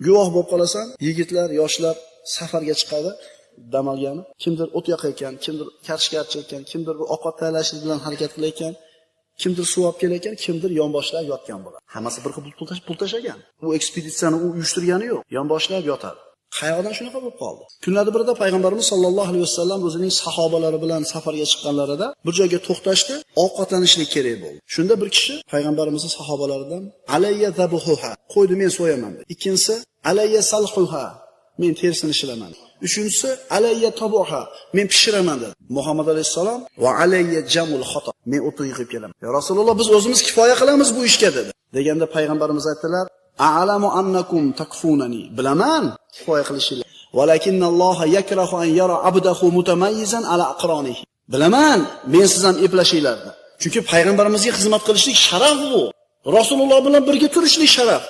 Guvoh bo'lib qolasan, yigitlar, yoshlar safarga chiqadi, dam olgani. Kimdir o't yoqayotgan, kimdir kartoshka archayotgan, kimdir bir ovqat tayyorlash bilan harakat qilayotgan, kimdir suv olib kelayotgan, kimdir yonboshlab yotgan bo'ladi. Hammasi bir xil pul tashlagan. U ekspeditsiyani u uyushtirgani yo'q, yonboshlab yotadi. Qayoqdan shunaqa bo'lib qoldi? Kunlarning birida payg'ambarimiz sollallohu alayhi vasallam o'zining sahobalari bilan safarga chiqqanlarida bir joyga to'xtashdi, ovqatlanishlik kerak bo'ldi. Shunda bir kishi payg'ambarimizning sahobalaridan alayya zabuhuha, qo'ydi men so'yaman dedi. Ikkinchisi alayya salhuha, men terisini shilaman. Uchinchisi alayya tabuha, men pishiraman dedi. Muhammad alayhissalom va alayya jamul xato, men o'tin yig'ib kelaman. Ya Rasululloh, biz o'zimiz kifoya qilamiz bu ishga dedi. Deganda payg'ambarimiz aytdilar: A'lamu annakum takfunani. Bilaman kifoya qilishinglar. Walakinnalloha yakrahu an yara abdahu mutamayyizan ala aqronihi. Bilaman, men siz ham eplashinglarni. Chunki payg'ambarimizga xizmat qilishlik sharaf bu. Rasululloh bilan birga turishlik sharaf.